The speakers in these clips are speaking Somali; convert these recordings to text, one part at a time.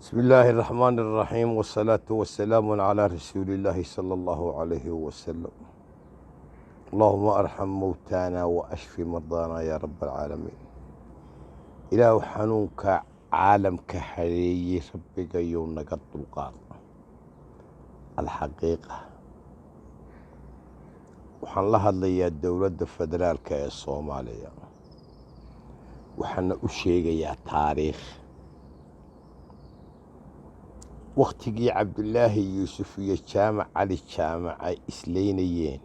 بسم الله الرحمن الرحيم، والصلاة والسلام على رسول الله صلى الله عليه وسلم. اللهم أرحم موتانا وأشف مرضانا يا رب العالمين. Ilaahu xanuunka caalamka hareeyey rabbigayow naga dulqaad. Alxaqiiqa, waxaan la hadlayaa dowladda federaalka ee Soomaaliya, waxaana u sheegayaa taariikh. Wakhtigii Cabdulaahi Yuusuf iyo Jaamac Cali Jaamac ay isleynayeen,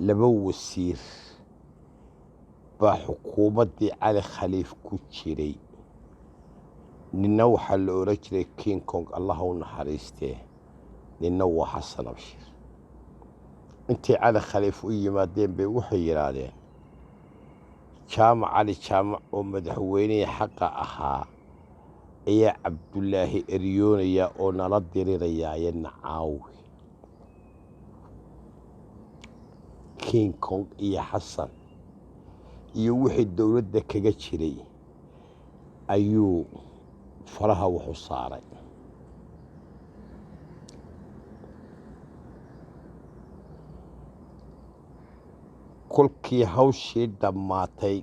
laba wasiir baa xukuumaddii Cali Khaliif ku jiray. Ninna waxaa la odhan jiray King Kong, Allah u naxariistee, ninna waa Xasan Abshir. Intay Cali Khaliif u yimaadeen bay waxay yidhaahdeen, Jaamac Cali Jaamac oo madaxweynihii xaqa ahaa ayaa Cabdulaahi eryoonaya oo nala dirirayaaye, nacaawi. King Kong iyo Xasan iyo wixii dowladda kaga jiray ayuu faraha wuxu saaray. Kolkii hawshii dhammaatay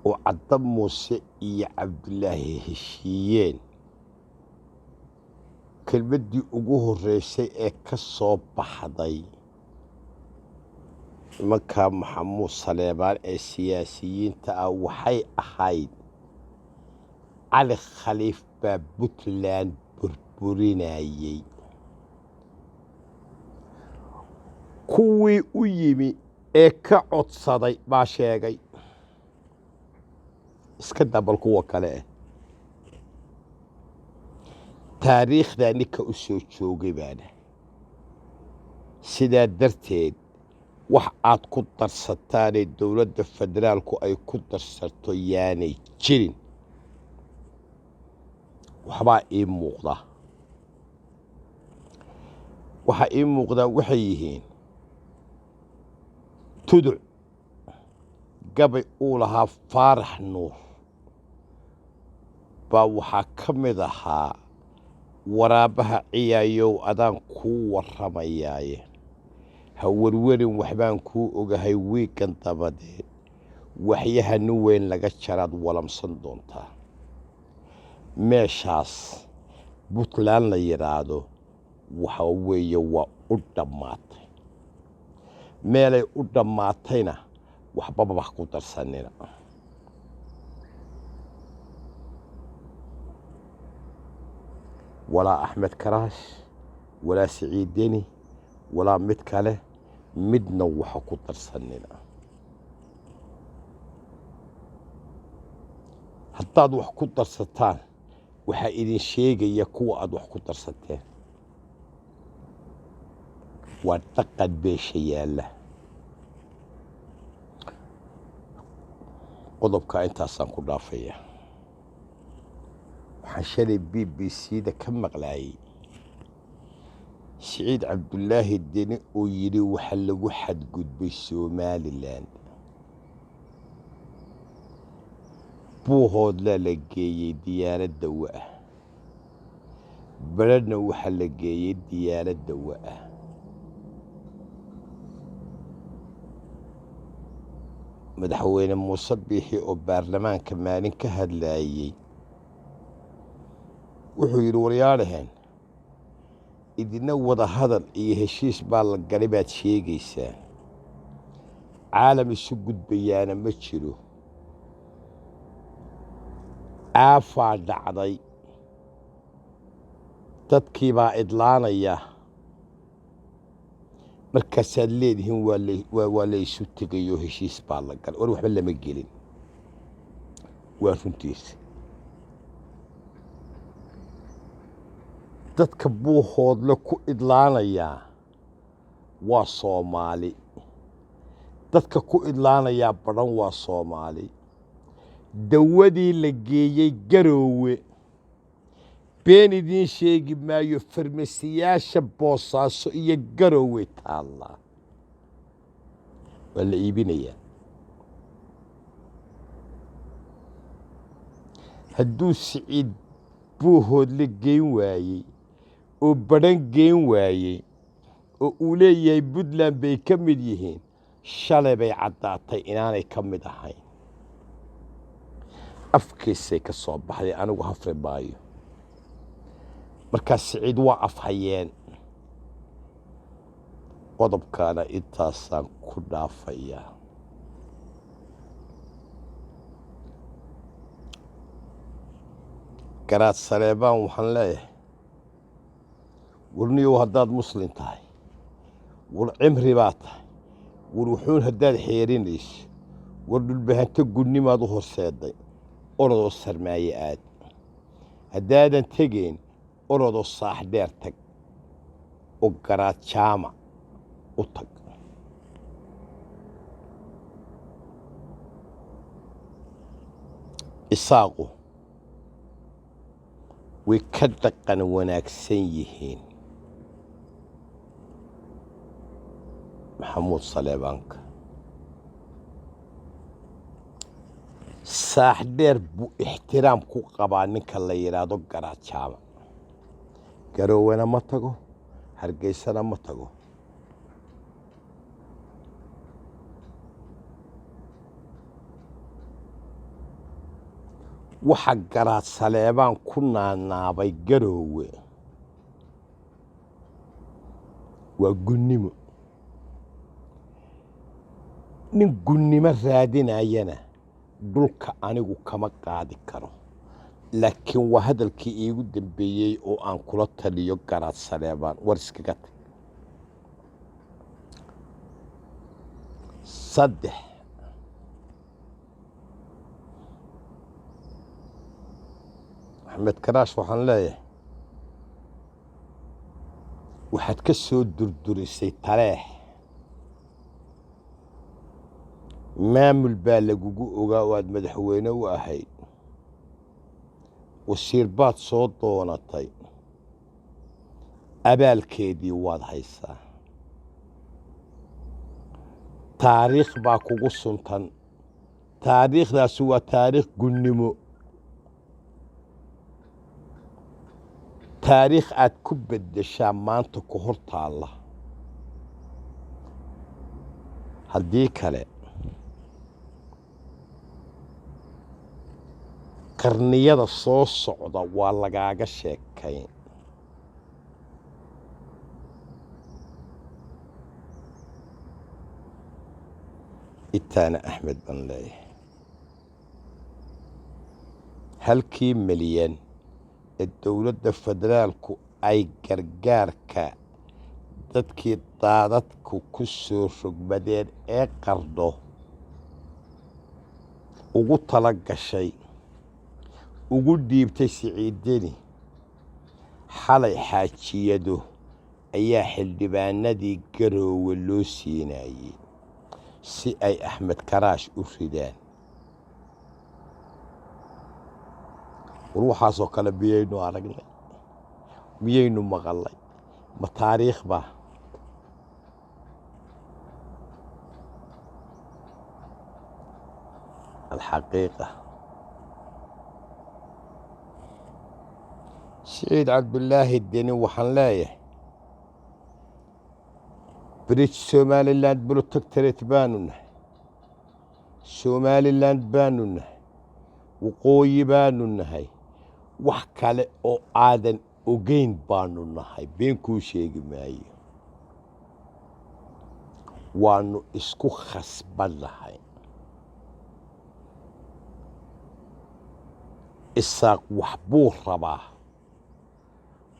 oo Cadda Muuse iyo Cabdulaahi heshiiyeen, kelmaddii ugu horreysay ee ka soo baxday nimanka Maxamuud Saleebaan ee siyaasiyiinta ah waxay ahayd, Cali Khaliif baa Puntland burburinayey. Kuwii u yimi ee ka codsaday baa sheegay, iska dabal kuwa kale ah. Taariikhdaa ninka u soo joogay baana. Sidaa darteed, wax aad ku darsataanee dowladda federaalku ay ku darsato yaanay jirin. Waxbaa ii muuqda. Waxaa ii muuqdaa waxay yihiin tuduc gabay uu lahaa Faarax Nuur baa waxaa ka mid ahaa: waraabaha ciyaayow, adaan kuu warramayaaye, ha werwerin, waxbaan kuu ogahay, wiiggan dabadeed waxyaha nin weyn laga jaraad walamsan doontaa. Meeshaas Puntland la yidhaahdo waxa weeye waa u dhammaatay. Meelay u dhammaatayna waxbaba wax ku darsanina. Walaa Axmed Karaash, walaa Siciid Deni, walaa mid kale, midna waxa ku darsanina. Haddaad wax ku darsataan, waxaa idin sheegaya kuwa aad wax ku darsateen. Waa dhaqan beesha yaalla. Qodobkaa intaasaan ku dhaafaya. Waxaan shalay BBC da ka maqlaayey Siciid Cabdulaahi Deni oo yidhi waxa lagu xadgudbay Somaliland, Buuhoodlaa la geeyey diyaarad dawo ah, Beledhna waxaa la geeyey diyaarad dawo ah. Madaxweyne Muuse Biixi oo baarlamaanka maalin ka hadlaayey wuxuu yidhi, waryaadhaheen, idina wada hadal iyo heshiis baa la galay baad sheegaysaa, caalam isu gudbayaana ma jiro, aafaa dhacday, dadkii baa idlaanaya, markaasaad leedihiin waa la isu tegayoo heshiis baa la galay. War, waxba lama gelin. Waa runtiisa. Dadka Buuhoodle ku idlaanayaa waa Soomaali, dadka ku idlaanayaa Badhan waa Soomaali. Dawadii la geeyey Garoowe, been idiin sheegi maayo, farmasiyaasha Boosaaso iyo Garoowe taallaa, waa la iibinayaa. Hadduu Siciid Buuhoodle geyn waayey oo Badhan geyn waayey oo uu leeyahay Puntland bay ka mid yihiin, shalay bay caddaatay inaanay ka mid ahayn. Afkiisay ka soo baxday, anigu hafri maayo. Markaa Siciid waa afhayeen. Qodobkaana intaasaan ku dhaafayaa. Garaad Saleebaan waxaan leeyahay, warniyow, haddaad Muslim tahay, war cimri baa tahay, war wuxuun haddaad xeerinayso, war Dhulbahanto gudnimaad u horseeday, orodoo Sarmaaye aad. Haddaadan tegayn, orodoo Saaxdheer tag oo Garaad Jaamac u tag. Isaaqu way ka dhaqan wanaagsan yihiin Maxamuud Saleebaanka. Saaxdheer buu ixtiraam ku qabaa ninka la yidhaahdo Garaad Jaamac. Garowana ma tago, Hargeysana ma tago. Waxa Garaad Saleebaan ku naanaabay Garoowe waa gunnimo. Nin gunnimo raadinayana dhulka anigu kama qaadi karo, laakiin waa hadalkii iigu dambeeyey oo aan kula taliyo Garaad Saleebaan: war iskaga tag. Saddex, Axmed Karaash waxaan leeyahay, waxaad ka soo durdurisay Taleex, maamul baa lagugu ogaa oo aad madaxweyne u ahayd, wasiir baad soo doonatay, abaalkeedii waad haysaa, taariikh baa kugu suntan. Taariikhdaasi waa taariikh gunnimo, taariikh aad ku beddeshaa maanta ku hor taalla. Haddii kale qarniyada soo socda waa lagaaga sheekayn. Itaana Axmed baan leeyahay, halkii milyan ee dowladda federaalku ay gargaarka dadkii daadadku ku soo rogmadeen ee Qardho ugu tala gashay ugu dhiibtay Siciideni, xalay xaajiyado ayaa xildhibaanadii Garoowe loo siinayey si ay Axmed Karaash u ridaan. War waxaasoo kale miyaynu aragnay? Miyaynu maqalnay? Ma taariikh baa? Alxaqiiqa, Siciid Cabdulaahi Deni waxaan leeyahay, British Somaliland Protectorate baanu nahay, Somaliland baanu nahay, waqooyi baanu nahay, wax kale oo aadan ogeyn baanu nahay been kuu sheegi maayo. Waanu isku khasbannahay. Isaaq wax buu rabaa,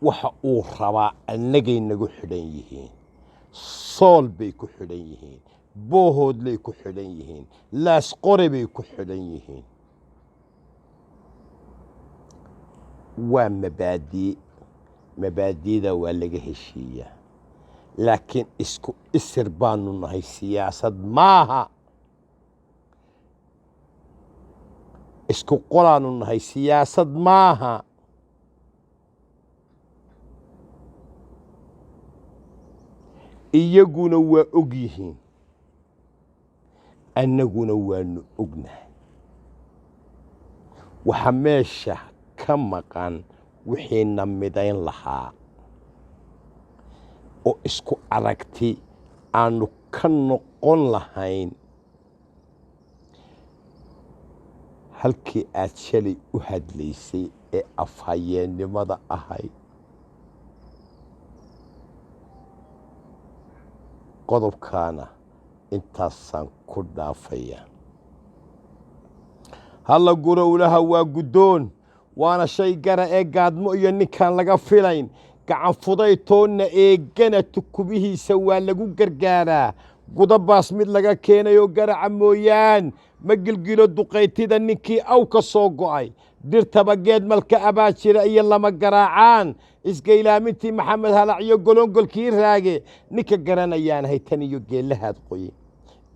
waxa uu rabaa annagay nagu xidhan yihiin. Sool bay ku xidhan yihiin, Boohoodlay ku xidhan yihiin, Laasqore bay ku xidhan yihiin. Waa mabaadii, mabaadiida waa laga heshiiyaa, laakiin isku isir baanu nahay siyaasad maaha. Isku qolaanu nahay siyaasad maaha. Iyaguna waa og yihiin, annaguna waanu ognahay. Waxaa meesha ka maqan wixiina midayn lahaa oo isku aragti aanu ka noqon lahayn. Halkii aad shalay u hadlaysay ee afhayeennimada ahayd, qodobkaana intaasaan ku dhaafaya. Halla gurowlaha waa guddoon, waana shay gara ee gaadmo iyo ninkaan laga filayn gacan fudaytoonna eegana tukubihiisa waa lagu gargaaraa. Gudabaas mid laga keenayoo garaca mooyaan ma gilgilo duqaytida ninkii aw ka soo go'ay. Dhirtaba geed malka abaa jira iyo lama garaacaan. Isgaylaamintii Maxamed Halacyo golongolkii raage ninka garanayaan haytan iyo geellahaad qoye.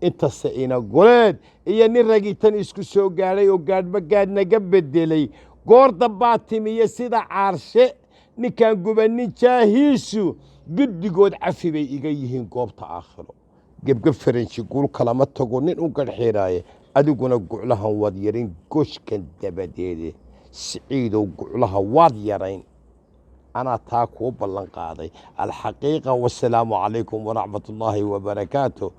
Intase ina goleed iyo nin ragitan isku soo gaadhay oo gaadhba gaadh naga beddelay. Goor dambaa timiye sida caarshe ninkaan gubanin jaahiisu guddigood cafi bay iga yihiin goobta aakhiro. Gebgeb faranji guul kalama tago nin u garxiraaye, adiguna guclahan waad yarayn goshkan dabadeede. Siciidow, guclaha waad yarayn, anaa taa kuu ballan qaaday alxaqiiqa. Wasalaamu calaykum waraxmat ullaahi wabarakaatu.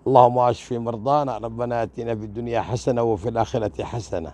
Allahuma ashfi mardaana, rabbana aatina fi dunya xasana wafi alaakhirati xasana.